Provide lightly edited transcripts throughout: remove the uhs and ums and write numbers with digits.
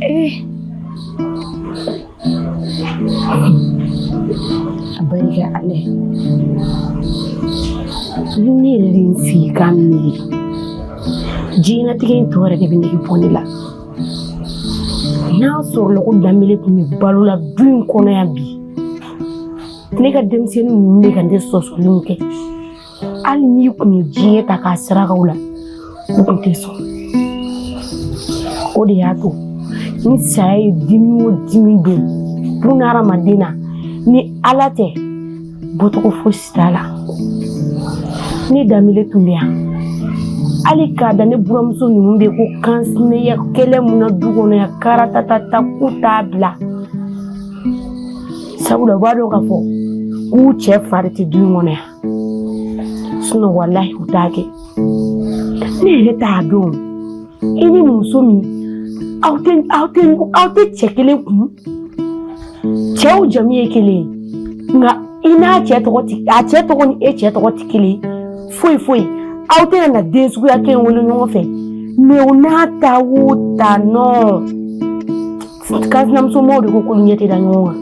Eh. A barika Ala ye. Ni ne yɛrɛ de ye n sigi k'a miiri, diɲɛlatigɛ in tɔ yɛrɛ de bɛ nege bɔ ne la. N'a sɔrɔla ko Danbele tun bɛ balo la du in kɔnɔ yan bi, ne ka denmisɛnnin ninnu bɛ ka ne sɔsɔli min kɛ, hali n'i kun ye diɲɛ ta k'a saraka u la, u kun tɛ sɔn. O de y'a to ni saya ye dimi o dimi don bunahadamaden na, ni Ala tɛ, bɔcogo fosi t'a la. Ni Danbele tun bɛ yan, hali k'a da ne buramuso ninnu bɛ ko kansinaya kɛlɛ mun na du kɔnɔ yan, karatatata k'u t'a bila, sabula u b'a dɔn k'a fɔ k'u cɛ fa de tɛ du in kɔnɔ yan. Sinɔn walahi u t'a kɛ. Ne yɛrɛ t'a dɔn, i ni muso min aw tɛ aw tɛ aw tɛ cɛ kelen kun, cɛw jamu ye kelen ye, nka i n'a cɛ tɔgɔ ti, a cɛ tɔgɔ ni e cɛ tɔgɔ ti kelen ye foyi foyi. Aw tɛna na den suguya kelen wolo ɲɔgɔn fɛ, mɛ o n'a ta o ta nɔ, kansinamusomaw de ko k'olu ɲɛ tɛ da ɲɔgɔn kan.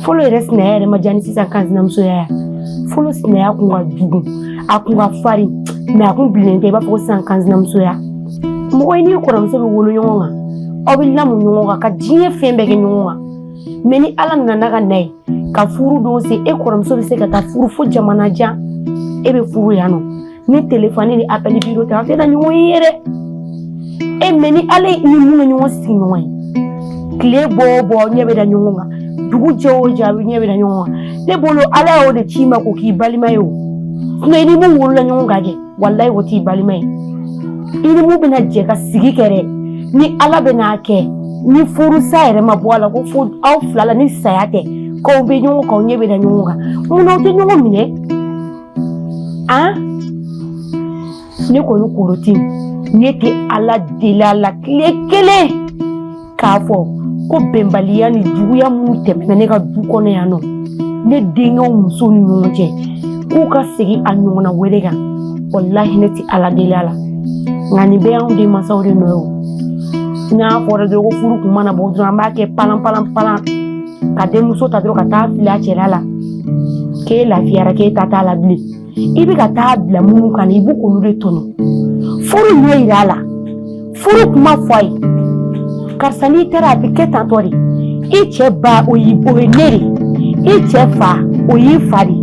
Fɔlɔ yɛrɛ sinaya yɛrɛ ma diya ni sisan kansinamusoya ye. Fɔlɔ sinaya kun ka jugu, a kun ka farin, mɛ a kun bilennen tɛ i b'a fɔ ko sisan kansinamusoya. Mɔgɔ i n'i kɔrɔmuso bɛ wolo ɲɔgɔn kan, aw bɛ lamɔ ɲɔgɔn kan, ka diɲɛ fɛn bɛɛ kɛ ɲɔgɔn kan, mɛ ni Ala nana ka na ye ka furu don se, e kɔrɔmuso bɛ se ka taa furu fo jamana jan, e bɛ furu yan nɔ, ni telefɔni ni appel vidéo tɛ, aw tɛ na ɲɔgɔn ye dɛ. E mɛ ni Ala ni mun bɛ ɲɔgɔn sigi ɲɔgɔn ye, tile bɔ o bɔ, ɲɛ bɛ da ɲɔgɔn kan, dugu jɛ o jɛ, a bɛ ɲɛ bɛ da ɲɔgɔn kan. Ne bolo, Ala y'o de ci ma ko k'i balima ye. O sinɔn i ni mun wolola ɲɔgɔn kan kɛ, walayi o t'i balima ye. I ni mun bɛna jɛ ka sigi kɛ dɛ, ni Ala bɛna kɛ ni furusa yɛrɛ ma bɔ a la, ko fo aw fila la ni saya tɛ, k'aw bɛ ɲɔgɔn kan, aw ɲɛ bɛ da ɲɔgɔn kan, munna aw tɛ ɲɔgɔn minɛ? An ne kɔni korotin, ne tɛ Ala deli a la tile kelen k'a fɔ ko bɛnbaliya ni juguya minnu tɛmɛna ne ka du kɔnɔ yan nɔ, ne denkɛw musow ni ɲɔgɔn cɛ, k'u ka segin a ɲɔgɔnna wɛrɛ kan. Walahi ne tɛ Ala deli a la. Nka nin bɛɛ y'anw denmansaw de nɔ ye. O n'a fɔra dɔrɔn ko furu kun mana bɔ dɔrɔn, an b'a kɛ palan palan palan ka denmuso ta dɔrɔn ka taa fili a cɛla la, k'e lafiyara, k'e ta t'a la bilen. I bɛ ka taa bila minnu kan, i b'u k'olu de tɔɲɔ. Furu ɲɛ yira a la, furu kuma fɔ a ye: karisa, n'i taara a bɛ kɛ tantɔ de, i cɛ ba o y'i o ye ne de, i cɛ fa o y'i fa de,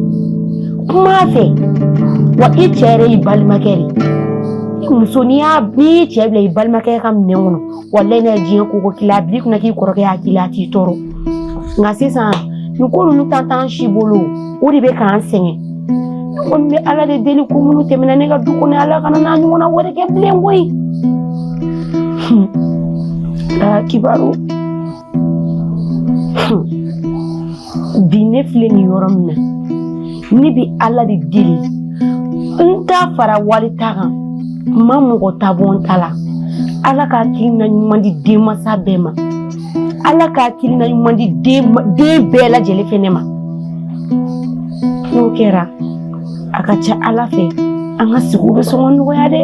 kuma a fɛ wa, i cɛ yɛrɛ y'i balimakɛ de. I muso, n'i y'a n'i y'i cɛ bila i balimakɛ ka minɛn kɔnɔ, walayi n'a ye diɲɛ ko ko k'i la, a bil'i kunna k'i kɔrɔkɛ y'a k'i la, a t'i tɔɔrɔ. Nka sisan nin ko ninnu tan t'an si bolo, o de bɛ k'an sɛgɛn. Ne kɔni bɛ Ala de deli, ko minnu tɛmɛna ne ka du kɔnɔ, Ala kana n'a ɲɔgɔnna wɛrɛ kɛ bilen koyi. Aa kibaru, bi ne filɛ nin yɔrɔ min na, ne bɛ Ala de deli, n ta fara wali ta kan, n ma mɔgɔ ta bɔ n ta la. Ala ka hakilina ɲuman di denmansa bɛɛ ma, Ala ka hakilina ɲuman di den bɛɛ lajɛlen fɛnɛ ma. N'o kɛra, a ka ca Ala fɛ, an ka sigiw bɛ sɔn ka nɔgɔya dɛ.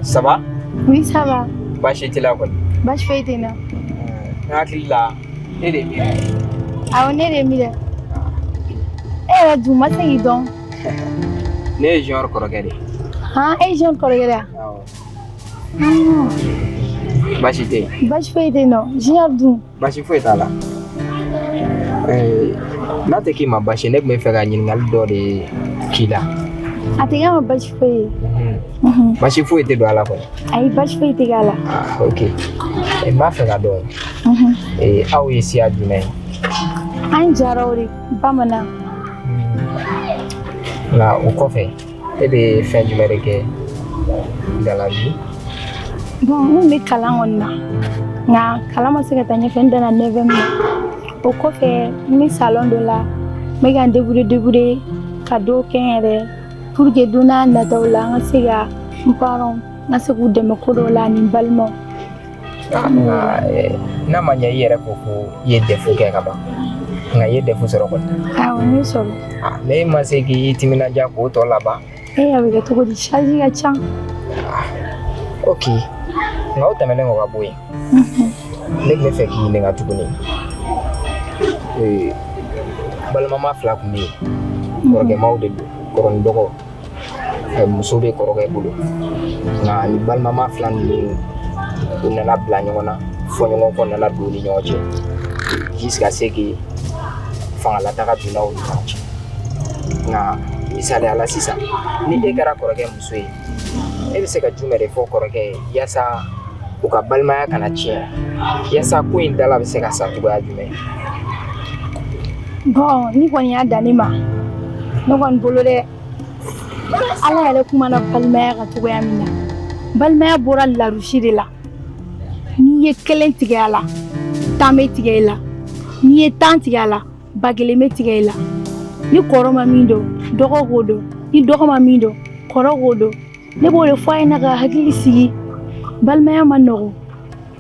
Ça va? Oui, ça va. Baasi t'i la kɔni? Baasi foyi tɛ n na. Ne hakili la, e de ye Mira ye. Awɔ, ne de ye Mira. E yɛrɛ dun, ma se k'i dɔn. Ne ye Junior kɔrɔkɛ de ye. Han, e ye Junior kɔrɔkɛ de ye wa? Awɔ. Baasi tɛ yen? Baasi foyi tɛ yen nɔ. Junior dun? Baasi foyi t'a la. N'a tɛ k'i ma baasi, ne tun bɛ fɛ ka ɲininkali dɔ de k'i la. A tɛ kɛ n ma baasi foyi ye. Baasi foyi tɛ don a la kɔni? Ayi, baasi foyi tɛ k'a la. Ah, ok. N b'a fɛ ka dɔn, aw ye siya jumɛn ye? An Jaraw de, bamanan. Nka o kɔfɛ, E bɛ fɛn jumɛn de kɛ dans la vie? Bon, n kun bɛ kalan kɔni na, nka kalan ma se ka taa ɲɛfɛ, n danna neuvième na. O kɔfɛ, n bɛ salon dɔ la, n bɛ ka n débrouiller débrouiller ka dɔw kɛ n yɛrɛ ye pour que don n'a nataw la, n ka se ka n parents, n ka se k'u dɛmɛ ko dɔw la ani n balimaw. Ah, nka n'a ma ɲɛ i yɛrɛ ko ko i ye DEF kɛ ka ban, nka i ye DEF sɔrɔ kɔni? Awɔ, n y'o sɔrɔ. Ah, mais e ma se k'i timinandiya k'o tɔ laban? E, a bɛ kɛ cogo di? Charge ka ca. Ok, nka o tɛmɛnen kɔ ka bɔ yen, ne tun bɛ fɛ k'i ɲininka tuguni. Balimama fila tun bɛ yen, kɔrɔkɛmaw de don, kɔrɔ ni dɔgɔ. Muso bɛ kɔrɔkɛ bolo, nka ni balimama fila ninnu, u nana bila ɲɔgɔn na, fɔɲɔgɔn kɔ nana don u ni ɲɔgɔn cɛ jusqu'à ce que fangalataga donna u ni ɲɔgɔn cɛ. Nka misaliya la sisan, ni e kɛra kɔrɔkɛ muso ye, e bɛ se ka jumɛn de fɔ kɔrɔkɛ ye yaasa u ka balimaya kana tiɲɛ, yaasa ko in dala bɛ se ka sa cogoya jumɛn? Bon, ni kɔni y'a dan ne ma, ne kɔni bolo dɛ, Ala yɛrɛ kumana balimaya kan cogoya min na, balimaya bɔra larusi de la. N'i ye kelen tigɛ a la, 10 bɛ tigɛ i la. N'i ye 10 tigɛ a la, 1000 bɛ tigɛ i la. Ni kɔrɔ ma min dɔn, dɔgɔ k'o dɔn. Ni dɔgɔ ma min dɔn, kɔrɔ k'o dɔn. Ne b'o de fɔ a ɲɛna ka hakili sigi. Balimaya ma nɔgɔn.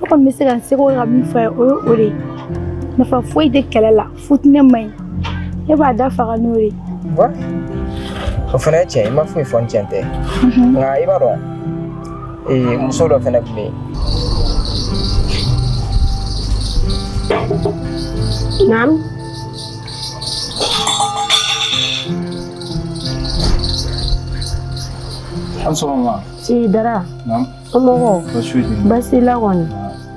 Ne kɔni bɛ se ka n seko kɛ ka min fɔ a ye, o ye o de ye. Nafa foyi tɛ kɛlɛ la, futinɛ man ɲi. Ne b'a da faga n'o ye. Wa o fana ye tiɲɛ ye, i ma foyi fɔ ni tiɲɛ tɛ. Nka i b'a dɔn, muso dɔ fana tun bɛ yen. Naam. An sɔgɔma. Si Dara. Naam. Somɔgɔw? Baasi foyi tɛ yen. Baasi la kɔni.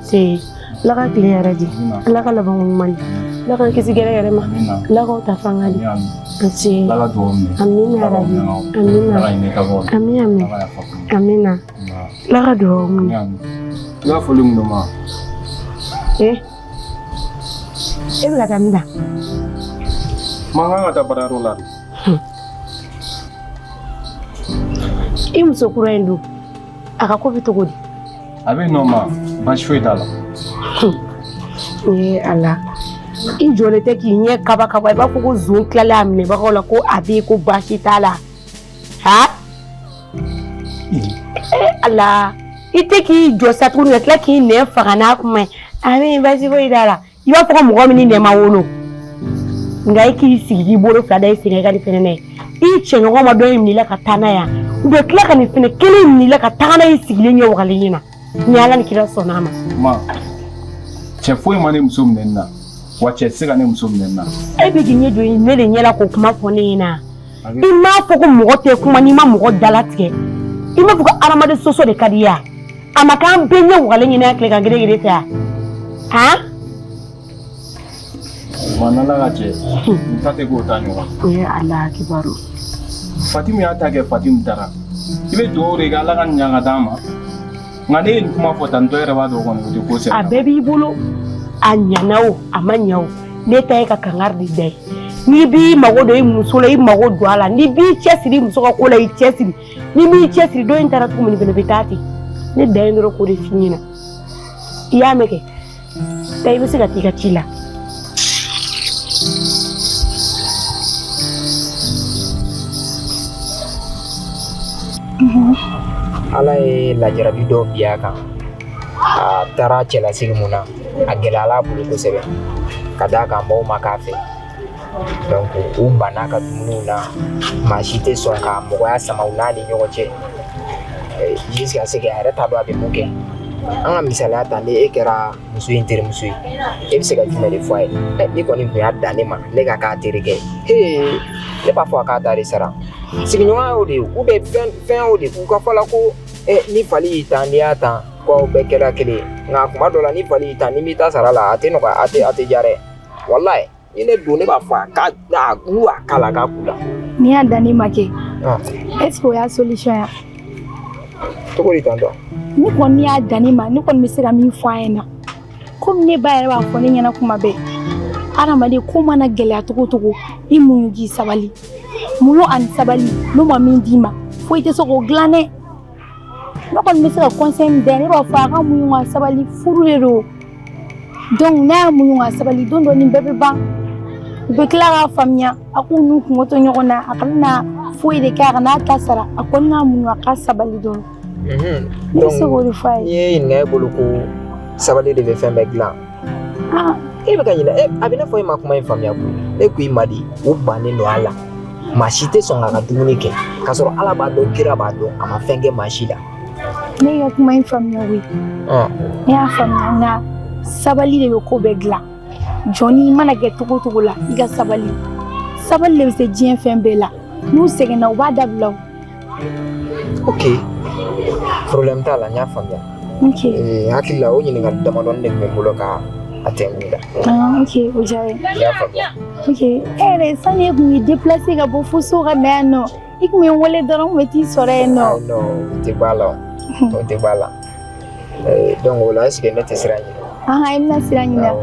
Se Ala ka tile yɛrɛ di. Ala ka labanko ɲuman di. Ala k'an kisi gɛrɛ yɛrɛ ma. Ala k'aw ta fanga di. Nse. Ala ka dugawu minɛ. Amina yarabi. Amina. Ala ka hinɛ ka bɔ. Amin amin. Ala ka yafa k'u ma. Amina. Ala ka dugawu minɛ. I ka foli mun don ma? Eh. E bɛ ka taa min ta? Man kan ka taa baarayɔrɔ la de. I muso kura in dun, a ka ko bɛ cogo di? A bɛ nɔ ma, baasi foyi t'a la. Ee Ala, i jɔlen tɛ k'i ɲɛ kaba kaba, i b'a fɔ ko zon tilalen a minɛbagaw la ko a bɛ yen, ko baasi t'a la. Ha? Ee Ala, i tɛ k'i jɔ sa tuguni ka tila k'i nɛn faga n'a kuma ye. A bɛ yen, baasi foyi t'a la. I b'a fɔ ko mɔgɔ min ni nɛn ma wolo. Nka e k'i sigi k'i bolo fila da i sen kan, i ka nin fɛnɛ n'a ye. I cɛɲɔgɔn ma dɔ in minɛ i la ka taa n'a ye yan. U bɛ tila ka nin fɛnɛ kelen minɛ i la ka taga n'a ye sigilen ɲɛ wagalen ɲɛna. Ni Ala ni kira sɔnna a ma. Ma, cɛ foyi ma ne muso minɛ nin na, wa cɛ tɛ se ka ne muso minɛ nin na. E bɛ k'i ɲɛ jɔ ne de ɲɛ la k'o kuma fɔ ne ɲɛna. I m'a fɔ ko mɔgɔ tɛ kuma n'i ma mɔgɔ dalatigɛ. I m'a fɔ ko hadamaden sɔsɔ de ka di i ye wa? A ma k'an bɛɛ ɲɛ wagalen ɲɛna tile kan gere gere fɛ wa? Han? Ma, n'Ala ka jɛ, n ta tɛ k'o ta ɲɔgɔn. O ye Ala kibaru. Fatimu y'a ta kɛ, Fatimu taara. I bɛ dugawu de kɛ Ala ka ɲa ka d'a ma. Nka ne ye nin kuma fɔ tan tɔ, yɛrɛ b'a dɔn kɔni o tɛ ko sɛbɛ. A bɛɛ b'i bolo. A ɲana o, a ma ɲa o. Ne ta ye ka kangari de da ye. N'i b'i mago don i muso la, i mago don a la. N'i b'i cɛsiri i muso ka ko la, i cɛsiri. N'i m'i cɛsiri, dɔ in taara cogo min fɛnɛ bɛ taa ten. Ne dan ye dɔrɔn k'o de f'i ɲɛna. I y'a mɛn kɛ? Taa, i bɛ se ka t'i ka ci la. Ala ye lajarabi dɔ bi a kan. A taara cɛlasigi mun na, a gɛlɛyala a bolo kosɛbɛ ka d'a kan maaw ma k'a fɛ. Donc u banna ka dumuniw na, maa si tɛ sɔn ka mɔgɔya sama u n'a ni ɲɔgɔn cɛ jusqu'à ce que a yɛrɛ t'a dɔn a bɛ mun kɛ. An ka misaliya ta, ni e kɛra muso in terimuso ye, e bɛ se ka jumɛn de fɔ a ye? Ni kɔni tun y'a dan ne ma, ne ka k'a terikɛ ye, ne b'a fɔ a k'a ta de sara. Sigiɲɔgɔnya y'o de ye, ou bien fɛn y'o de ye. U ka fɔ la ko ni fali y'i tan, n'i y'a tan, ko aw bɛɛ kɛra kelen ye. Nka kuma dɔ la, ni fali y'i tan, n'i m'i ta sara la, a tɛ nɔgɔya, a tɛ diya dɛ. Walayi, ni ne don, ne b'a fɔ a ka a n'u a k'a la k'a k'u la. N'i y'a dan ne ma kɛ, est ce que o y'a solution ya? Cogo di tantɔ? Ni kɔni y'a dan ne ma, ne kɔni bɛ se ka min fɔ a ɲɛna, komi ne ba yɛrɛ b'a fɔ ne ɲɛna kuma bɛɛ, hadamaden ko mana gɛlɛya cogo o cogo, i muɲu k'i sabali. Muɲu ani sabali, n'o ma min d'i ma, Foyi tɛ se k'o dilan dɛ. Ne kɔni bɛ se ka conseil min d'a ne b'a fɔ a ka muɲu ka sabali, furu de don. Donc n'a y'a muɲu ka sabali, don dɔ nin bɛɛ bɛ ban. U bɛ tila k'a faamuya, a k'u n'u kungo to ɲɔgɔn na, a kana na foyi de kɛ, a kana ta sara, a kɔni ka muɲu a ka sabali dɔrɔn. Ne bɛ se k'o de fɔ a ye. N'i ye ɲininka e bolo ko sabali de bɛ fɛn bɛɛ dilan, e bɛ ka ɲinɛ, a bɛ n'a fɔ e ma kuma in faamuya koyi. Ne ko i ma de, u bannen don a la, maa si tɛ sɔn k'a ka dumuni kɛ k'a sɔrɔ Ala b'a dɔn, kira b'a dɔn, a ma fɛn kɛ maa si la. Ne ka kuma in faamuya koyi. Ne y'a faamuya, nka sabali de bɛ ko bɛɛ dilan. Jɔnni mana kɛ cogo o cogo la, i ka sabali, sabali de bɛ se diɲɛ fɛn bɛɛ la. N'u sɛgɛnna, u b'a dabila o. Ok, problème t'a la, n y'a faamuya. Ok. Hakili la o ɲininkali damadɔni de tun bɛ n bolo ka a tɛnku la. Ah, ok, o diyara n ye. I y'a faamuya. Ok, e yɛrɛ, sani e kun y'i déplacer ka bɔ fo so ka na yan nɔ, i kun bɛ n wele dɔrɔn, n kun bɛ t'i sɔrɔ yen nɔ. Ah non, o tɛ b'a la, o tɛ b'a la. Donc o la, est ce que ne tɛ sira ɲini? Ahan, i bɛna sira ɲini wa?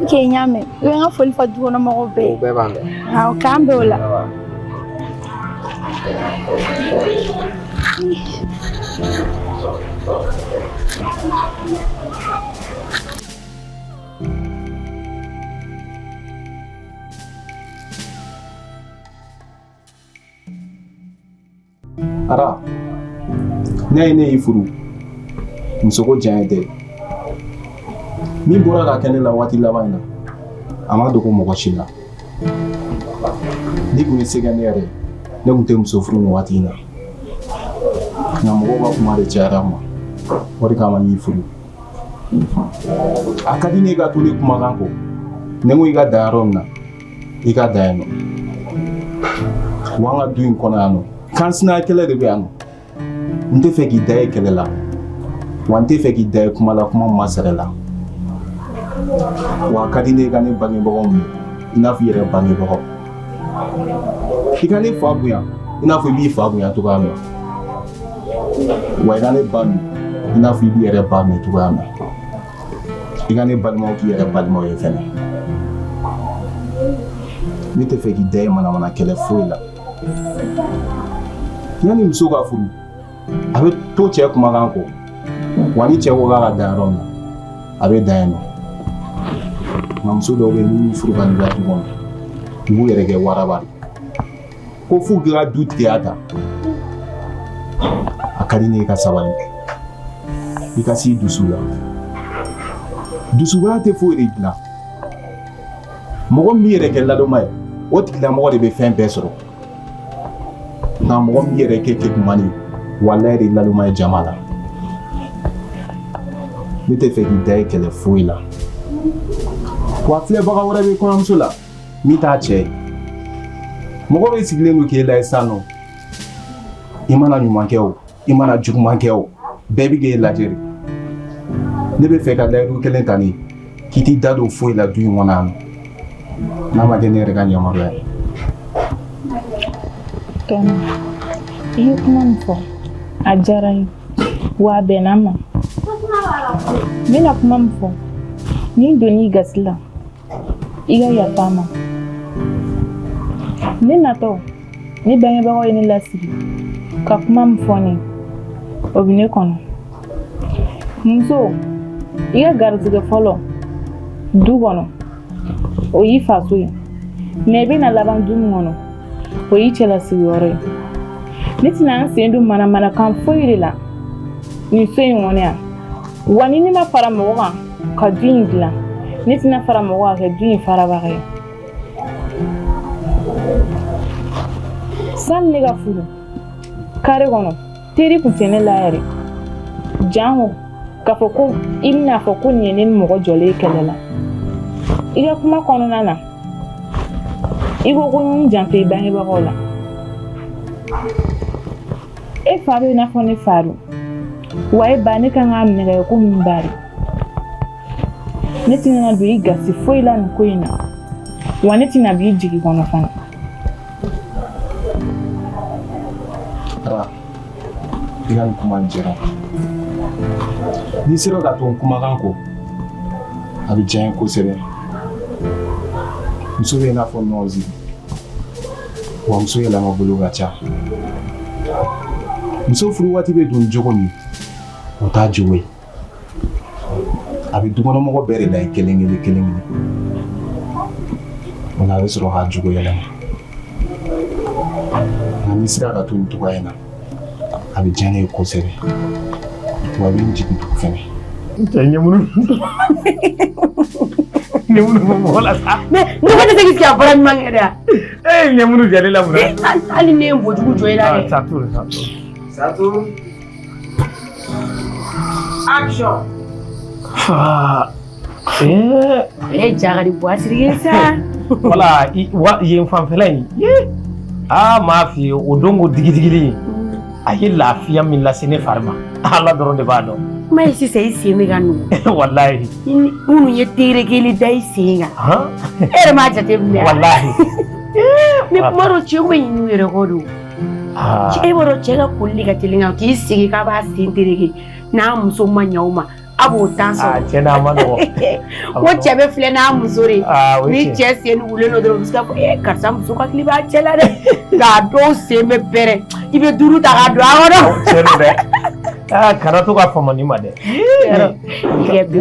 Ok, n y'a mɛn. I bɛ n ka foli fɔ du kɔnɔ mɔgɔw bɛɛ ye. O bɛɛ b'a mɛn. Awɔ, k'an bɛn o la. Ara, ne ye ne y'i furu musoko diya ye tɛ. Min bɔra ka kɛ ne la waati laban in na, a ma dogo mɔgɔ si la. N'i kun ye se kɛ ne yɛrɛ ye, ne kun tɛ muso furu nin waati in na, nka mɔgɔw ka kuma de cayara n ma, o de kama n y'i furu. A ka di ne ye ka to ne kumakan kɔ. Ne ko i ka dan yɔrɔ min na, i ka dan yen nɔ. Wa an ka du in kɔnɔ yan nɔ, kansinaya kɛlɛ de bɛ yan nɔ. N tɛ fɛ k'i da ye kɛlɛ la, wa n tɛ fɛ k'i da ye kuma la, kuma ma sɛrɛ la. Wa a ka di ne ye ka ne bangebagaw minɛ i n'a fɔ i yɛrɛ bangebagaw, i ka ne fa bonya i n'a fɔ i b'i fa bonya cogoya min na, wa i ka ne ba minɛ i n'a fɔ i b'i yɛrɛ ba minɛ cogoya min na, i ka ne balimaw k'i yɛrɛ balimaw ye fɛnɛ. Ne tɛ fɛ k'i da ye manamana kɛlɛ foyi la. Yanni muso ka furu, a bɛ to cɛ kumakan kɔ, wa ni cɛ ko k'a ka dan yɔrɔ min na, a bɛ dan yen nɔ. Nka muso dɔw bɛ yen, n'u y'u furu ka n'u ka du kɔnɔ, u b'u yɛrɛ kɛ waraba de ko f'u k'i ka du tigiya ta. A ka di ne ye ka sabali, i ka s'i dusu la. Dusubaya tɛ foyi de dilan. Mɔgɔ min yɛrɛ kɛ ladoma ye, o tigilamɔgɔ de bɛ fɛn bɛɛ sɔrɔ. Nka mɔgɔ min yɛrɛ kɛ kekumani ye, walayi de laloma ye jama la. Ne tɛ fɛ k'i da ye kɛlɛ foyi la. Wa filɛbaga wɛrɛ bɛ kɔɲɔmuso la min t'a cɛ ye. Mɔgɔ bɛ sigilen don k'e lajɛ sisan nɔ, i mana ɲuman kɛ o, i mana juguman kɛ o, bɛɛ bɛ k'e lajɛ de. Ne bɛ fɛ ka layidu kelen ta ne k'i t'i da don foyi la du in kɔnɔ yan nɔ, n'a ma kɛ ne yɛrɛ ka yamaruya ye. Tɔnɔ, i ye kuma min fɔ, a diyara n ye, wa a bɛnna n ma. N bɛna kuma min fɔ, ni n donn'i gasi la, i ka yafa n ma. Ne natɔ, ne bangebagaw ye ne lasigi ka kuma min fɔ ne, o bɛ ne kɔnɔ. Muso, i ka garijɛgɛ fɔlɔ du kɔnɔ, o y'i faso ye, mais i bɛna laban du min kɔnɔ, o y'i cɛlasigiyɔrɔ ye. Ne tɛna n sen don manamanakan foyi de la nin so in kɔnɔ yan. Wa ni ne ma fara mɔgɔ kan ka du in dilan, ne tɛna fara mɔgɔ kan kɛ du in farabaga ye. Sani ne ka furu, kare kɔnɔ teri kun tɛ ne la yɛrɛ, janko k'a fɔ ko i bɛna fɔ ko nin ye ne ni mɔgɔ jɔlen ye kɛlɛ la. I ka kuma kɔnɔna na, i ko ko n janto i bangebagaw la. E fa bɛ i n'a fɔ ne fa don, wa e ba, ne kan k'a minɛ ka kɛ komi n ba de. Ne tɛna don i gasi foyi la nin ko in na, wa ne tɛna b'i jigi kɔnɔ fana. Ara, i ka nin kuma in diyara n ye. N'i sera ka to n kumakan kɔ, a bɛ diya n ye kosɛbɛ. Muso bɛ i n'a fɔ nɔzi, wa muso yɛlɛma bolo ka ca. Muso furu waati bɛ don jogo min, o t'a jogo ye. A bɛ dukɔnɔmɔgɔ bɛɛ de lajɛ kelen kelen kelen kelen. O la a bɛ sɔrɔ k'a jogo yɛlɛma. Nka n'i sera ka to nin cogoya in na, a bɛ diya ne ye kosɛbɛ. Wa a bɛ n jigi tugu fɛnɛ. Cɛ ɲɛmunu ɲɛmunu bɔ mɔgɔ la sa. Mais ne ko tɛ se k'i sigi a baara ɲuman kɛ dɛ. E ye ɲɛmunu jɔ ne la mun na? Hali ne ye npogojugu jɔ i la dɛ. Ça tourne, ça tourne. Ça tourne. Action. Ah. Eh. E ja ka di Buwasirike sa. Wala wa yen fanfɛla in ye aa m'a f'i ye o don ko digidigili a ye lafiya min lase ne fari ma, Ala dɔrɔn de b'a dɔn. Kuma ye sisan i sen bɛ ka nugu. Walahi. Minnu ye terekeli da i sen kan. E yɛrɛ m'a jateminɛ. Walahi. Mais kuma dɔ cɛw bɛ ɲinɛ u yɛrɛ kɔ don. E b'a dɔn cɛ ka koli ka teli kan k'i sigi k'a b'a sen tereke n'a muso ma ɲɛ o ma, a b'o temps sɔrɔ. Cɛ n'a ma nɔgɔ. Ko cɛ bɛ filɛ n'a muso de. Ni cɛ sen nugulen don dɔrɔn, u bɛ se k'a fɔ ee karisa muso hakili b'a cɛ la dɛ. Nka dɔw sen bɛ pɛrɛn, i bɛ duuru ta k'a don a kɔnɔ. Cɛ don dɛ. Aa, kana to ka fama ni ma dɛ. I kɛ bi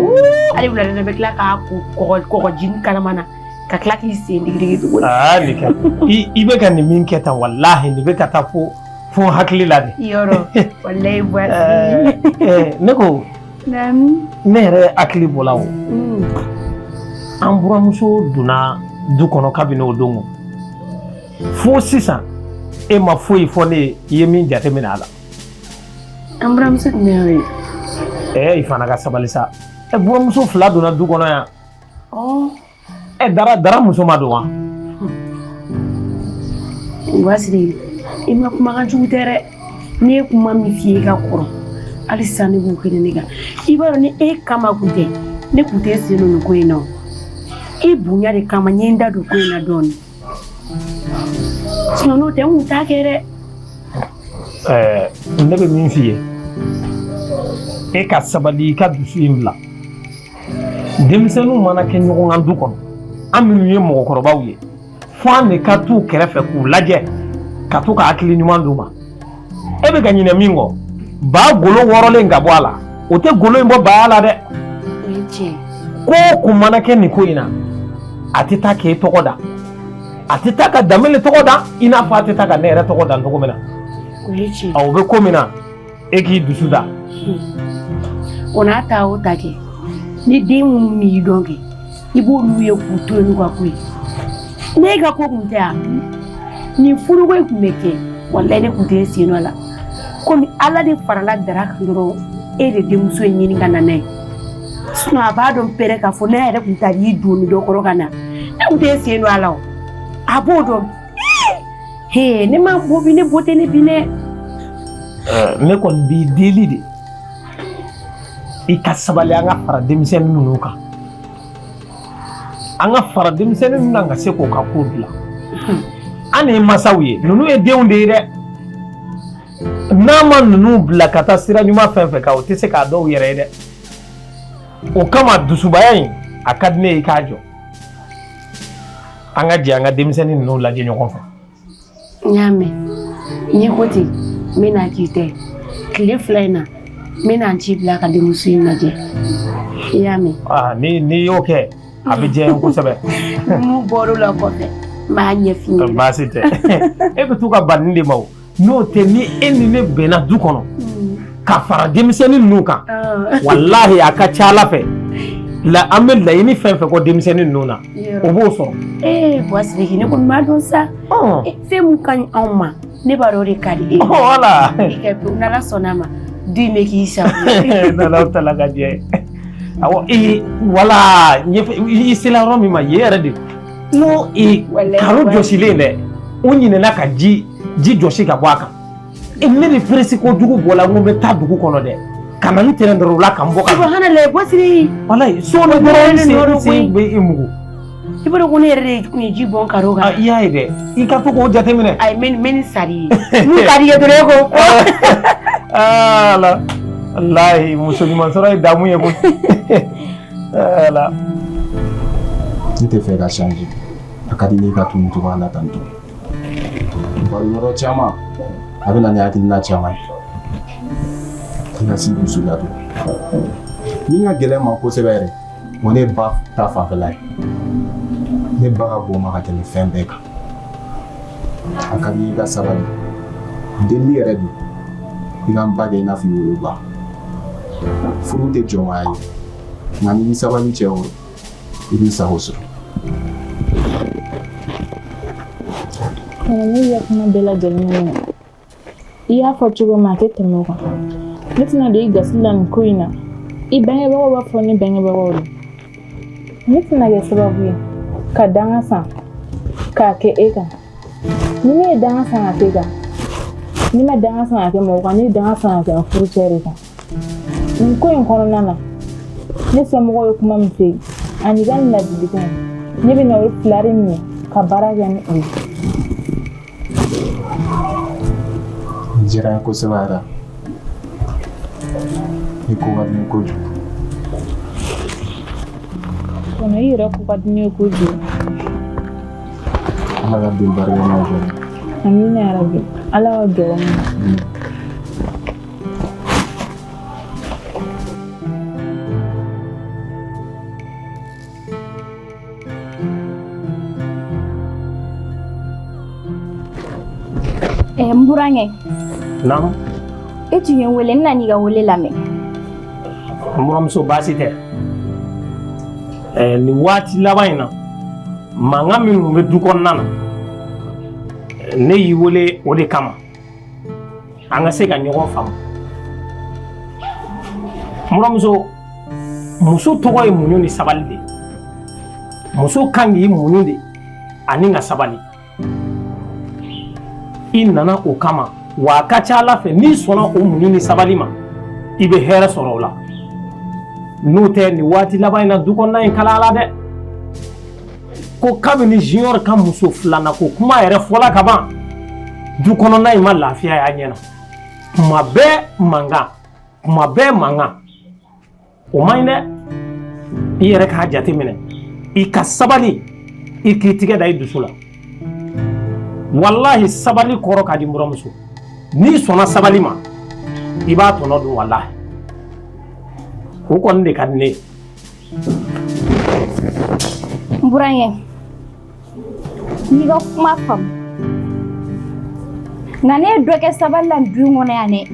hali wulada bɛ tila k'a ko kɔgɔji kalaman na ka tila k'i sen digidigi tuguni. Aa, nin kɛ i bɛ ka nin min kɛ tan, walahi nin bɛ ka taa fo hakili la de. Yɔrɔ walayi Buwasi. Ne ko. Naamu. Ne yɛrɛ hakili bɔla o. An buramuso donna du kɔnɔ kabini o don o. Fo sisan e ma foyi fɔ ne ye i ye min jateminɛ a la. An buramuso jumɛn y'o ye? Ɛɛ, i fana ka sabali sa. Ɛ, buramuso fila donna du kɔnɔ yan. Ɛ, Dara muso ma don wa? Buwasiri, i ma kumakan jugu tɛ dɛ. Ne ye kuma min f'i ye ka kɔrɔ, hali sisan ne b'o kelen de kan. I b'a dɔn ni e kama kun tɛ, ne kun tɛ sen don nin ko in na o. I bonya de kama n ye n da don ko in na dɔɔnin. Sinon n'o tɛ n kun t'a kɛ dɛ. Ɛɛ, ne bɛ min f'i ye, e ka sabali, i ka dusu in bila. Denmisɛnninw mana kɛ ɲɔgɔn kan du kɔnɔ, an minnu ye mɔgɔkɔrɔbaw ye, fo an de ka t'u kɛrɛfɛ k'u lajɛ ka to ka hakili ɲuman d'u ma. E bɛ ka ɲinɛ min kɔ, ba golo wɔrɔlen ka bɔ a la, o tɛ golo in bɔ baya la dɛ. Ko o ko mana kɛ nin ko in na, a tɛ taa k'e tɔgɔ da, a tɛ taa ka Danbele tɔgɔ da, i n'a fɔ a tɛ taa ka ne yɛrɛ tɔgɔ da cogo min na. O bɛ ko min na, e k'i dusu da. O n'a ta o ta kɛ, ni den minnu m'i dɔn kɛ, i b'olu ye k'u to yen n'u ka ko ye. Ne ka ko kun tɛ yan, nin furuko in kun bɛ kɛ, walayi ne kun tɛ sen nɔ la. Komi Ala de farala Dara kan dɔrɔn, e de denmuso in ɲini ka na n'a ye. Sinon a b'a dɔn pɛrɛ k'a fɔ ne yɛrɛ kun taara i don dɔ kɔrɔ ka na, ne kun tɛ sen nɔ a la o. A b'o dɔn. He, ne ma bɔ bi, ne bɔ tɛ ne bi dɛ. Ne kɔni b'i deli de, i ka sabali, an ka fara denmisɛnnin ninnu kan, an ka fara denmisɛnnin ninnu kan ka se k'o ka ko dilan. An de ye masaw ye, ninnu ye denw de ye dɛ. N'a ma ninnu bila ka taa sira ɲuman fɛn fɛn kan, o tɛ se k'a dɔw yɛrɛ ye dɛ. O kama dusubaya in, a ka di ne ye i k'a jɔ, an ka jɛ an ka denmisɛnnin ninnu lajɛ ɲɔgɔn fɛ. N y'a mɛn, n'i ko ten, n bɛna k'i tɛ tile 2 in na, n bɛna n ci bila ka denmuso in lajɛ, i y'a mɛn? Aa, ni n'i y'o kɛ, a bɛ diya n ye kosɛbɛ. Mun bɔr'o la kɔfɛ, n b'a ɲɛf'i ɲɛna. Baasi tɛ, e bɛ to ka ban nin de ma o. N'o tɛ, ni e ni ne bɛnna du kɔnɔ ka fara denmisɛnnin ninnu kan, walahi a ka ca Ala fɛ la, an bɛ laɲini fɛn fɛn kɔ denmisɛnnin ninnu na, o b'o sɔrɔ. Ee Buwasiriki, ne kɔni b'a dɔn sa, fɛn mun ka ɲi anw ma, ne b'a dɔn o de ka di e ye. Wala. I kɛ pewu, n'Ala sɔnna a ma, du in bɛ k'i sago ye. N'Ala tala ka diya ye. Awɔ, ee wala ɲɛfɛ i sela yɔrɔ min ma yen yɛrɛ de, n'o ee karo jɔsilen dɛ, o ɲinɛna ka ji jɔsi ka bɔ a kan. Ne de pressé kojugu bɔla, n ko n bɛ taa dugu kɔnɔ dɛ, ka na n tɛnɛn dɔrɔn o la ka n bɔ ka. Subahanallahi Buwasiri. Walayi sɔɔni dɔrɔn n sen bɛ i mugu. I b'a dɔn ko ne yɛrɛ de tun ye ji bɔn karo kan. I y'a ye dɛ, i ka to k'o jateminɛ. Ayi, n bɛ nin sari ye. Mun ka di i ye dɔrɔn e k'o fɔ. Ala walayi muso ɲuman sɔrɔ ye damu ye koyi. Ala. Ne tɛ fɛ ka changer. A ka di ne ka to nin cogoya la tantɔ. Bari yɔrɔ caman a bɛ na ni hakilina caman ye. I ka s'i dusu la dɔrɔn. Min ka gɛlɛn n ma kosɛbɛ yɛrɛ, o ne ba ta fanfɛla ye. Ne ba ka bon n ma ka tɛmɛ fɛn bɛɛ kan. A ka di i ka sabali. Delili yɛrɛ don. I ka n ba kɛ i n'a fɔ i woloba. Furu tɛ jɔnmaya ye. Nka n'i sabali cɛ kɔrɔ, i b'i sago sɔrɔ. Kɔnɔ ne y'i ka kuma bɛɛ lajɛlen mɛn. I y'a fɔ cogo min a tɛ tɛmɛ o kan. Ne tɛna don i gasi la nin ko in na. I bangebagaw b'a fɔ ne bangebagaw de. Ne tɛna kɛ sababu ye ka danga san k'a kɛ e kan. Ni ne ye danga san ka k'e kan, ne ma danga san ka kɛ mɔgɔ kan, ne ye danga san ka kɛ n furucɛ de kan. Nin ko in kɔnɔna na, ne somɔgɔw ye kuma min f'e ye ani i ka nin ladilikan in, ne bɛna o fila de minɛ ka baara kɛ ni o ye. Nin diyara n ye kosɛbɛ yɛrɛ. I ko ka di n ye kojugu. Kɔnɔ i yɛrɛ ko ka di ne ye kojugu. Ala ka den barikamaw kɛ. Amina yarabi. Ala ka dugawu minɛ. N burankɛ. Naamu. E tun ye n wele, n nana i ka wele lamɛn. N buramuso, baasi tɛ. Nin waati laban in na, mankan minnu bɛ du kɔnɔna na, ne y'i wele o de kama. An ka se ka ɲɔgɔn faamu. N buramuso, muso tɔgɔ ye muɲu ni sabali de ye. Muso kan k'i muɲu de ani ka sabali. I nana o kama wa a ka ca ala fɛ, n'i sɔnna o muɲu ni sabali ma, i bɛ hɛrɛ sɔrɔ o la. N'o tɛ, nin waati laban in na, du kɔnɔna in kalayala dɛ. Ko kabini Junior ka muso filanan ko kuma yɛrɛ fɔla ka ban, du kɔnɔna in ma lafiya y'a ɲɛ na. Kuma bɛɛ mankan, kuma bɛɛ mankan, o man ɲi dɛ. I yɛrɛ k'a jateminɛ, i ka sabali, i k'i tigɛ da i dusu la. Walahi, sabali kɔrɔ ka di n buramuso. N'i sɔnna sabali ma, i b'a tɔnɔ dun. Walahi, o kɔni de ka di ne ye. N burankɛ, n y'i ka kuma faamu, nka ne ye dɔ kɛ sabali la nin du in kɔnɔ yan dɛ.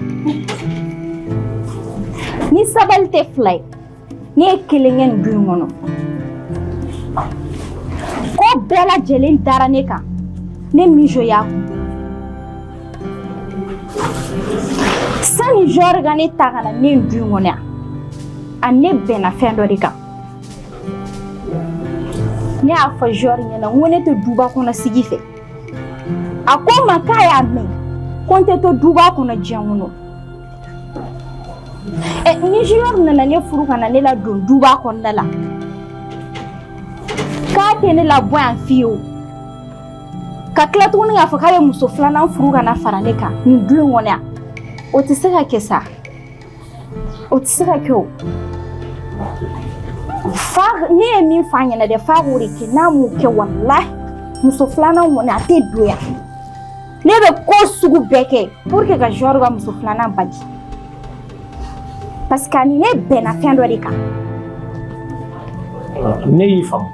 Ni sabali tɛ fila ye, ne ye kelen kɛ nin du in kɔnɔ. Ko bɛɛ lajɛlen dara ne kan, ne mijo y'a kun. Sani Junior ka ne ta ka na ne nin du in kɔnɔ yan, a ne bɛnna fɛn dɔ de kan. Ne y'a fɔ Junior ɲɛna n ko ne tɛ duba kɔnɔ sigi fɛ. A ko n ma k'a y'a mɛn ko n tɛ to duba kɔnɔ diɲɛ kɔnɔ. Ɛ, ni Junior nana ne furu ka na ne ladon duba kɔnɔna la, k'a tɛ ne labɔ yan fiyewu. Ka tila tuguni k'a fɔ k'a bɛ muso filanan furu ka na fara ne kan nin du in kɔnɔ yan, o tɛ se ka kɛ sa, o tɛ se ka kɛ. O fa, ne ye min f'a ɲɛna dɛ, f'a k'o de kɛ. N'a m'o kɛ, walahi, muso filanan kɔni a tɛ don yan. Ne bɛ ko sugu bɛɛ kɛ pour que ka Junior ka muso filanan bali, parce que a ni ne bɛnna fɛn dɔ de kan. Ne y'i faamu.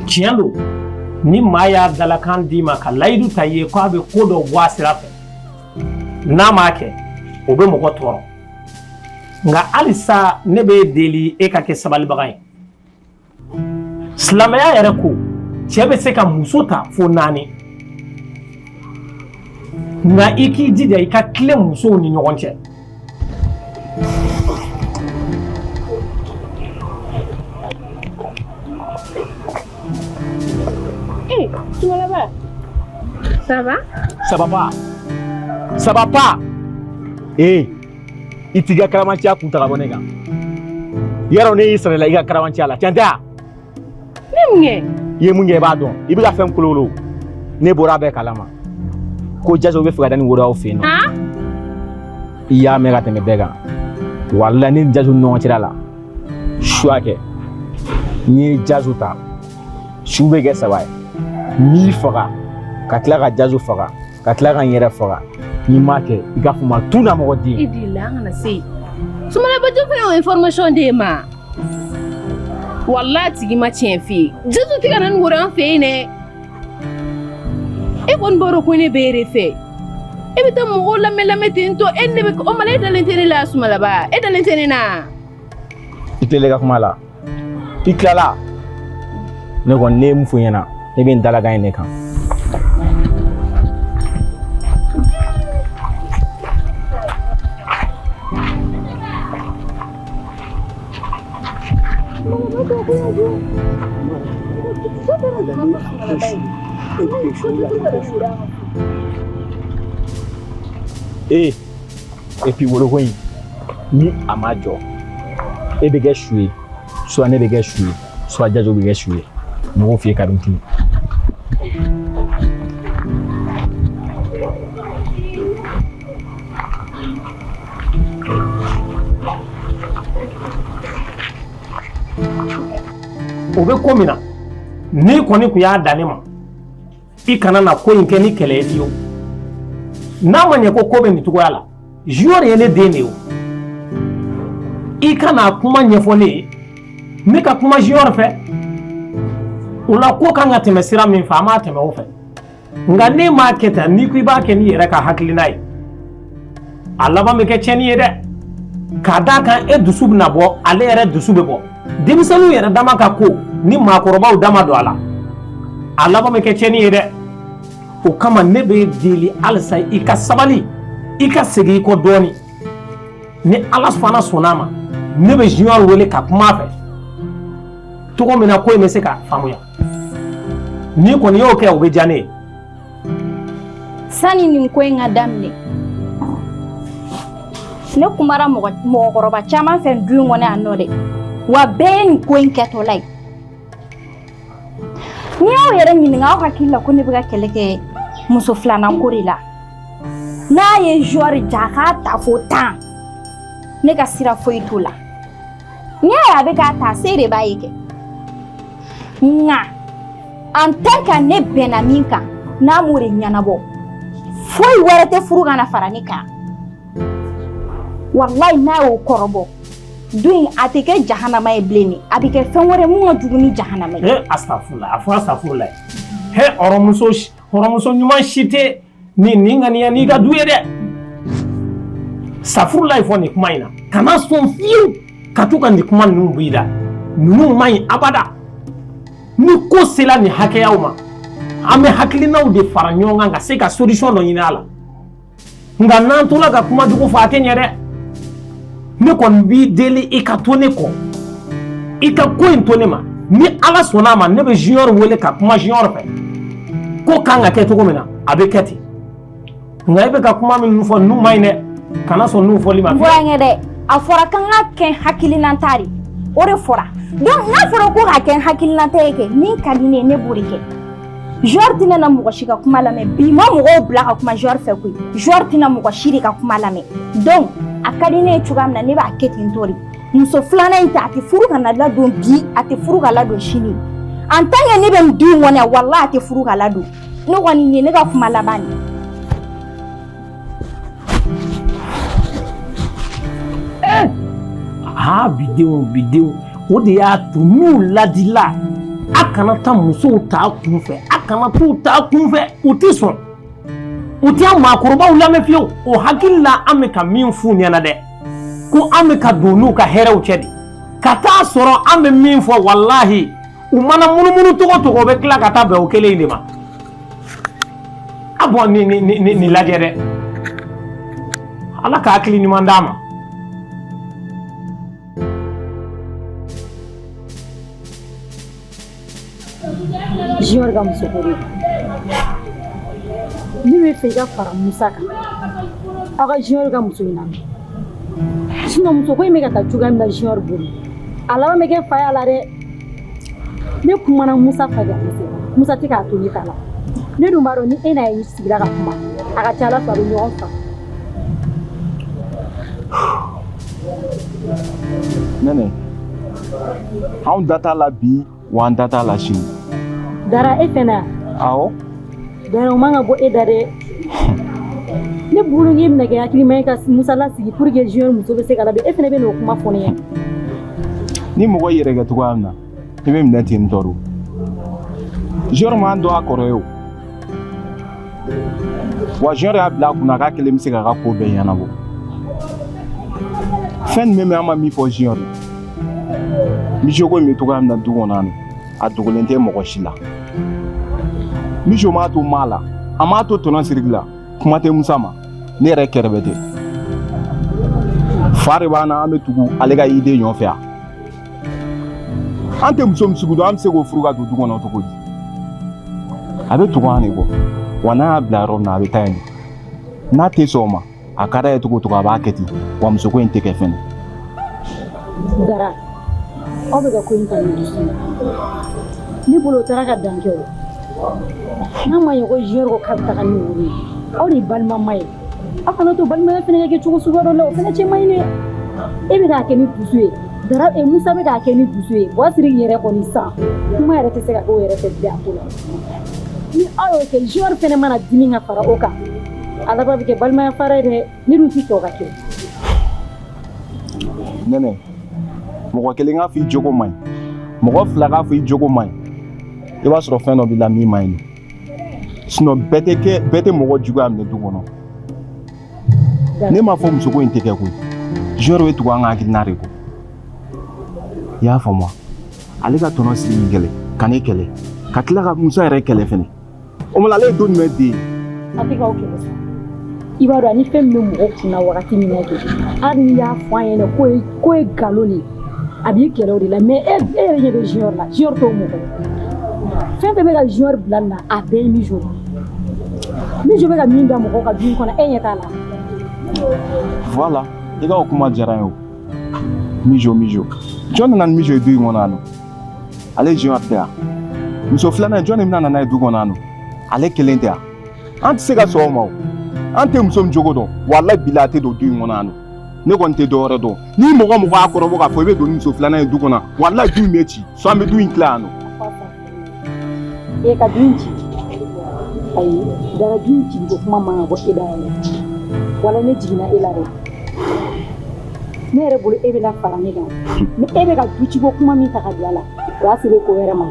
Tiɲɛ don, ni maa y'a dalakan d'i ma ka layidu ta i ye k'a bɛ ko dɔ bɔ a sira fɛ, n'a m'a kɛ, o bɛ mɔgɔ tɔɔrɔ. Nka halisa ne b'e deli, e ka kɛ sabalibaga ye. Silamɛya yɛrɛ ko cɛ bɛ se ka muso ta fo naani, nka i k'i jija i ka tilen musow ni ɲɔgɔn cɛ. Eh, Sumalaba. Ça va? Ça va pas. Ça va pas. Eh, i t'i ka karamanciya kun ta ka bɔ ne kan. Yarɔ, ne y'i sara la i ka karamanciya la. Tiɲɛ tɛ wa? Ne mun kɛ? I ye mun kɛ, i b'a dɔn. I bɛ ka fɛn kolokolo. Ne bɔra a bɛɛ kalama. Ko Jaso bɛ fɛ ka taa ni woro aw fɛ yen nɔ. Han? I y'a mɛn ka tɛmɛ bɛɛ kan. Walahi, ne ni Jaso ni ɲɔgɔn cɛla la. Suya kɛ. N'i ye Jaso ta, su bɛ kɛ saba ye. N b'i faga, ka tila ka Jaso faga, ka tila ka n yɛrɛ faga. N'i m'a kɛ i k'a fɔ ma tu na mɔgɔ den. I delila an kana se yen. Sumalaba jɔn fana y'o information d'e ma. Walahi a tigi ma tiɲɛ f'i ye. Jaso tɛ ka na ni woro an fɛ yen dɛ. E kɔni b'a dɔn ko ne bɛ e de fɛ. E bɛ taa mɔgɔw lamɛn lamɛn ten tɔ e ne bɛ o mala e dalen tɛ ne la Sumalaba e dalen tɛ ne na. I tilala i ka kuma la. I tilala. Ne kɔni ne ye mun fɔ i ɲɛna ne bɛ n dalakan in de kan. Ee et puis woloko in ni a ma jɔ e bɛ kɛ su ye soit ne bɛ kɛ su ye soit Jajo bɛ kɛ su ye ne b'o f'i ye kabini kini. O bɛ ko min na n'i kɔni tun y'a dan ne ma i kana na ko in kɛ ni kɛlɛ ye fiyewu n'a ma ɲɛ ko ko bɛ nin cogoya la Junior ye ne den de ye o i ka n'a kuma ɲɛfɔ ne ye ne ka kuma Junior fɛ o la ko kan ka tɛmɛ sira min fɛ an b'a tɛmɛ o fɛ nka n'e m'a kɛ tan n'i ko i b'a kɛ n'i yɛrɛ ka hakilina ye a laban bɛ kɛ tiɲɛni ye dɛ k'a d'a kan e dusu bɛna bɔ ale yɛrɛ dusu bɛ bɔ denmisɛnninw yɛrɛ dama ka ko ni maakɔrɔbaw da ma don a la a laban bɛ kɛ tiɲɛni ye dɛ o kama ne b'e deli halisa i ka sabali i ka segin i kɔ dɔɔnin ni ala fana sɔnna a ma ne bɛ junior wele ka kuma a fɛ cogo min na ko in bɛ se ka faamuya n'i kɔni y'o kɛ o bɛ diya ne ye. Sani nin ko in ka daminɛ ne kumara mɔgɔkɔrɔba caman fɛ du in kɔnɔ yan nɔ dɛ wa bɛɛ ye nin ko in kɛtɔla ye n'i y'aw yɛrɛ ɲininka aw hakili la ko ne bɛ ka kɛlɛ kɛ muso filanan ko de la n'a ye Junior ja a k'a ta fo 10 ne ka sira foyi t'o la n'i y'a ye a bɛ k'a ta se de b'a ye kɛ nka en tant que ne bɛnna min kan n'a m'o de ɲɛnabɔ foyi wɛrɛ tɛ furu ka na fara ne kan walayi n'a y'o kɔrɔbɔ du in a tɛ kɛ jahanama ye bilen dɛ a bɛ kɛ fɛn wɛrɛ mun ka jugu ni jahanama ye. He asafurula a fɔ asafurula he hɔrɔnmuso hɔrɔnmuso ɲuman si tɛ nin nin ŋaniya n'i ka du ye dɛ safurulayi fɔ nin kuma in na kana sɔn fiyewu ka to ka nin kuma ninnu bɔ i da ninnu man ɲi abada ni ko sera nin hakɛyaw ma an bɛ hakilinaw de fara ɲɔgɔn kan ka se ka solution dɔ ɲini a la nka n'an tora ka kuma jugu fɔ a tɛ ɲɛ dɛ ne kɔni b'i deli i ka to ne kɔ i ka ko in to ne ma ni ala sɔnna a ma ne bɛ junior wele ka kuma junior fɛ ko kan ka kɛ cogo min na a bɛ kɛ ten nka e bɛ ka kuma minnu fɔ ninnu man ɲi dɛ kana sɔn ninnu fɔli ma. N burankɛ dɛ a fɔra k'an ka kɛ hakilinata de o de fɔra donc n'a fɔra ko ka kɛ hakilinata ye kɛ min ka di ne ye ne b'o de kɛ. Junior tɛna na mɔgɔ si ka kuma lamɛn bi ma mɔgɔw bila ka kuma Junior fɛ koyi Junior tɛna mɔgɔ si de ka kuma lamɛn donc a ka di ne ye cogoya min na ne b'a kɛ ten tɔ de muso filanan in ta a tɛ furu ka na ladon bi a tɛ furu ka ladon sini en tant que ne bɛ nin du in kɔnɔ yan walahi a tɛ furu ka ladon ne kɔni nin ye ne ka kuma laban de ye. Aa bidenw bidenw o de y'a to n'u ladila a kana taa musow ta kun fɛ a kana t'u ta kun fɛ u tɛ sɔn u tɛ an maakɔrɔbaw lamɛn fiyewu o hakili la an bɛ ka min f'u ɲɛna dɛ ko an bɛ ka don n'u ka hɛrɛw cɛ de ka taa sɔrɔ an bɛ min fɔ walahi u mana munumunu cogo cogo u bɛ tila ka taa bɛn o kelen in de ma a bɔn nin nin nin nin lajɛ dɛ ala ka hakili ɲuman d'a ma. Junior ka muso ko de ne bɛ fɛ i ka fara Musa kan aw ka Junior ka muso in lamɛn sinon muso ko in bɛ ka taa cogoya min na Junior bolo a laban bɛ kɛ fa ye a la dɛ ne kumana Musa fɛ ka dɛsɛ Musa tɛ k'a to ne ta la ne dun b'a dɔn ni e n'a ye sigira ka kuma a ka ca Ala fɛ a bɛ ɲɔgɔn faamu. Nɛnɛ anw da t'a la bi wa an da t'a la sini. Dara e fɛnɛ awɔ. Dara o man ka bɔ e da dɛ. Ne bolo k'e bɛna kɛ hakilima ye ka Musa lasigi pour que Junior muso bɛ se ka labɛn, e fana bɛ n'o kuma fɔ ne ɲɛna. Ni mɔgɔ y'i yɛrɛ kɛ cogoya min na, i bɛ minɛ ten tɔ don. Junior m'an dɔn a kɔrɔ ye o. Wa Junior y'a bila a kunna k'a kelen bɛ se k'a ka ko bɛɛ ɲɛnabɔ. Fɛn jumɛn bɛ an ma min fɔ Junior ye? Mijo ko in bɛ cogoya min na du kɔnɔ yan nɔ, a dogolen tɛ mɔgɔ si la. Mijo m'a to maa la, a m'a to tɔnɔ siriki la, kuma tɛ Musa ma, ne yɛrɛ kɛrɛfɛ tɛ. Fa de b'an na, an bɛ tugu ale ka idée nɔfɛ yan. An tɛ muso min sugu dɔn, an bɛ se k'o furu ka don du kɔnɔ cogo di? A bɛ tugu an de kɔ, wa n'a y'a bila yɔrɔ min na, a bɛ taa yen. N'a tɛ sɔn o ma, a ka d'a ye cogo o cogo, a b'a kɛ ten, wa musoko in tɛ kɛ fɛnɛ. Dara, aw bɛ ka ko in ta ni dusu ye. Ne bolo o taara ka dan kɛ o. N'a ma ɲɛ ko Junior ko k'a bɛ taga ni woro ye, aw de ye balimama ye. Aw kana to balimaya fana ka kɛ cogo suguya dɔ la, o fana cɛ man ɲi dɛ. E bɛ k'a kɛ ni dusu ye, Dara Musa bɛ k'a kɛ ni dusu ye. Buwasiriki yɛrɛ kɔni san, kuma yɛrɛ tɛ se ka k'o yɛrɛ fɛ bilen a ko la. Ni aw y'o kɛ, Junior fana mana dimi ka fara o kan, a laban bɛ kɛ balimaya fara ye dɛ. Ne dun t'i fɛ o ka kɛ. Nɛnɛ, mɔgɔ kelen k'a fɔ i jogo man ɲi, mɔgɔ fila k'a fɔ i jogo man ɲi, i b'a sɔrɔ fɛn dɔ b'i la min man ɲi. Sinon bɛɛ tɛ kɛ, bɛɛ tɛ mɔgɔ juguya minɛ du kɔnɔ. Ne m'a fɔ musoko in tɛ kɛ koyi. Junior bɛ tugu an ka hakilina de kɔ. I y'a faamu wa? Ale ka tɔnɔ sigi kɛlɛ, ka ne kɛlɛ, ka tila ka Musa yɛrɛ kɛlɛ fɛnɛ. O ma ale ye don jumɛn den ye? A tɛ k'aw kɛlɛ sa. I b'a dɔn ani fɛn min bɛ mɔgɔ kunna wagati min na kɛ, hali n'i y'a fɔ an ɲɛna k'o ye nkalon de ye, a b'i kɛlɛ o de la. Mais e yɛrɛ ɲɛ bɛ Junior la, Junior t'o mɔgɔ ye. Fɛn fɛn bɛ ka Junior bila nin na, a bɛɛ ye Mijo ye. Mijo bɛ ka min da mɔgɔw ka du in kɔnɔ, e ɲɛ t'a la. Voilà, i ka o kuma diyara n ye o. Mijo, Mijo. Jɔn nana ni Mijo ye du in kɔnɔ yan nɔ? Ale Junior tɛ yan. Muso filanan, jɔn de bɛna na n'a ye du kɔnɔ yan nɔ? Ale kelen tɛ yan. An tɛ se ka sɔn o ma o. An tɛ muso min jogo dɔn, walayi bila a tɛ don du in kɔnɔ yan nɔ. Ne kɔni tɛ dɔwɛrɛ dɔn. Ni mɔgɔ mɔgɔ y'a kɔrɔbɔ k'a fɔ i bɛ don ni muso filanan ye du kɔnɔ, walayi du in bɛ ci. Soit an bɛ du in tila yan nɔ. E ka du in ci? Ayi, Dara, du in ci ko kuma man ka bɔ e da yɛrɛ. Wala ne jiginna e la dɛ. Ne yɛrɛ bolo e bɛna fara ne kan. Mais e bɛ ka du ci ko kuma min ta ka don a la, o y'a sɔrɔ ko wɛrɛ ma.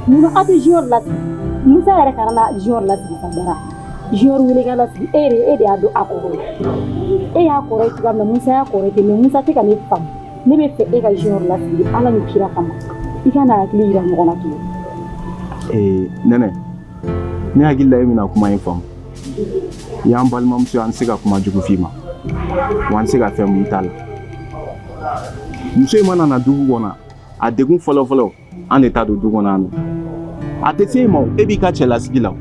Munna aw tɛ Junior lasigi? Musa yɛrɛ kana na Junior lasigi sa Dara. Junior wele ka lasigi, e yɛrɛ e de y'a dɔn a kɔrɔ ye. E y'a kɔrɔ ye cogoya min na, Musa y'a kɔrɔ ye ten, mais Musa tɛ ka ne faamu. Ne bɛ fɛ e ka Junior lasigi Ala ni kira kama. I ka na hakili yira ɲɔgɔn na tugun. Ee Nɛnɛ, ne hakili la e bɛna kuma in faamu. I y'an balimamuso ye, an tɛ se ka kuma jugu f'i ma. Wa an tɛ se ka fɛn bɔ i ta la. Muso in mana na dugu kɔnɔ, a degun fɔlɔ-fɔlɔ, an de ta don du kɔnɔ yan nɔ. A tɛ se e ma o, e b'i ka cɛlasigi la o.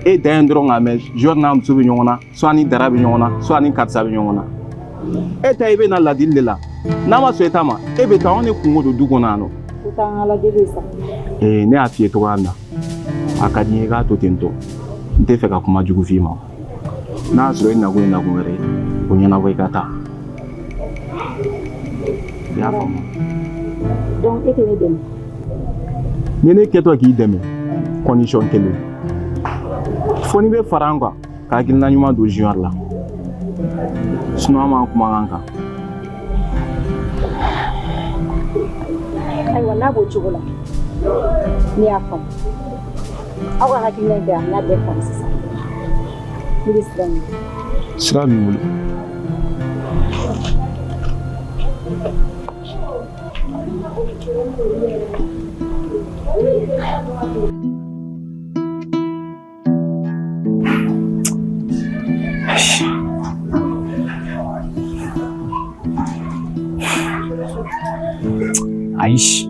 E dan ye dɔrɔn k'a mɛn Junior n'a muso bɛ ɲɔgɔn na, soit ni Dara bɛ ɲɔgɔn na, soit ni karisa bɛ ɲɔgɔn na. E ta i bɛ na ladili de la. N'a ma sɔn e ta ma, e bɛ taa, anw de kungo don du kɔnɔ yan nɔ. O t'an ka Ala deli ye sa. Ee ne y'a f'i ye cogoya min na, a ka di n ye i k'a to ten tɔ. N tɛ fɛ ka kuma jugu f'i ma. N'a y'a sɔrɔ i nakun ye nakun wɛrɛ ye, o ɲɛnabɔ i ka taa. I y'a faamu? Donc e tɛ ne dɛmɛ? Ni ne kɛtɔ k'i dɛmɛ, condition kelen. Fo n'i bɛ fara an kan ka hakilina ɲuman don Junior la. Sinon an b'an kumakan kan. Ayiwa, n'a b'o cogo la, ne y'a faamu. Aw ka hakilina in tɛ, an y'a bɛɛ faamu sisan. Ne bɛ sira ɲini. Sira b'i bolo. Ayi.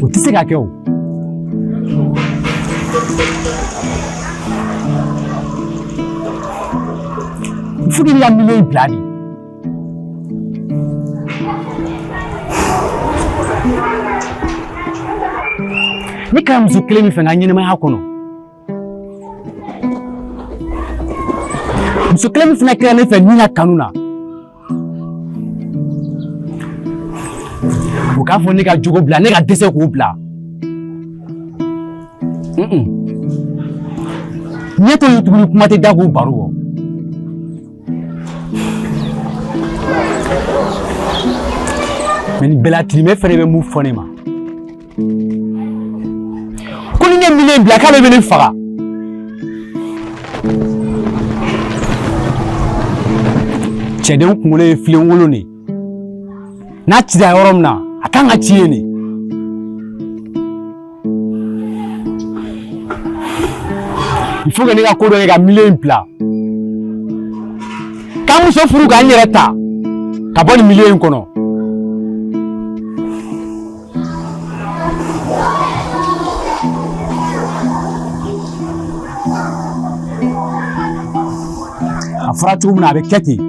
O tɛ se ka kɛ o. Fo k'i ka miliyɔn bila de. Ne kɛra muso kelen min fɛ n ka ɲɛnamaya kɔnɔ, muso kelen min fana kɛra ne fɛ min ka kanu na. O k'a fɔ ne ka jogo bila, ne ka dɛsɛ k'o bila. Ɲɛ t'o ye tuguni, kuma tɛ da k'o baro bɔ. Mais nin bɛɛ la, Tirimɛ fɛnɛ bɛ mun fɔ ne ma? Ko ni ne milieu bila, k'ale bɛ ne faga. Cɛden kunkolo ye filen kolon de ye, n'a cira yɔrɔ min na, a kan ka ci yen de. Il faut que ne ka ko dɔ kɛ ka milieu in bila, k'an muso furu, k'an yɛrɛ ta ka bɔ nin milieu in kɔnɔ. A fɔra cogo min na, a bɛ kɛ ten.